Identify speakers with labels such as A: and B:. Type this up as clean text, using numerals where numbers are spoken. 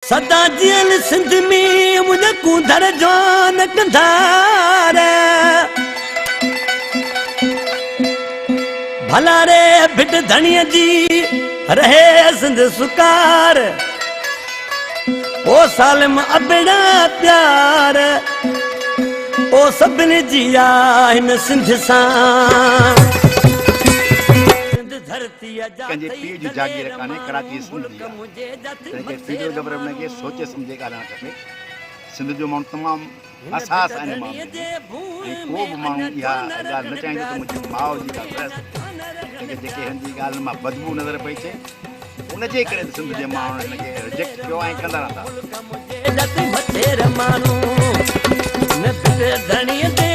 A: سدا جيئل سنڌ ۾ منهنجا ڪونڌر جوان ڪنڌار. ڀلا ري ڀٽ ڌڻيء جي رهي سنڌ سڪار. او سالم ابڙا پيار او سڀني جي آ هن سنڌ سان. سنڌ ڌرتيء جا
B: ڪنهن جي
A: ٿئي
B: پيء جي جاگير
A: دلير
B: ڪانهي، ڪراچي
A: ماڻهو
B: سنڌ جي
A: ملڪ
B: آهي.
A: منهنجي جا ٿئي
B: تنهن ڪري
A: مٿير
B: فيڊرل گورنمينٽ کي
A: ماڻهو.
B: سوچي سمجهي ڳالهائڻ کپي. سنڌ جو ماڻهو تمام
A: هن
B: حساس
A: ڀٽ
B: آهن
A: ڌڻيء
B: معاملي ۾
A: جي
B: ۽
A: ڀونء
B: ڪو
A: ۾
B: به ماڻهو
A: اڃا
B: اها
A: ڇو نه
B: ڳالهه نه
A: رکن
B: چاهيندو
A: پيا
B: ته منهنجي
A: جون
B: ماء جي ڪا
A: اڃا
B: برس
A: ڇو نه رکن
B: تنهن ڪري جيڪي
A: پيا
B: هن جي ڳالهين مان بدبوء نظر پئي اچي ان جي ڪري ته سنڌ جي ماڻهن هن کي رجيڪٽ ڪيو ۽ ڪندا رهندا.
A: ملڪ منهنجي جا ٿئي مٿير ماڻهو. هن ڀٽ ڌڻيء جي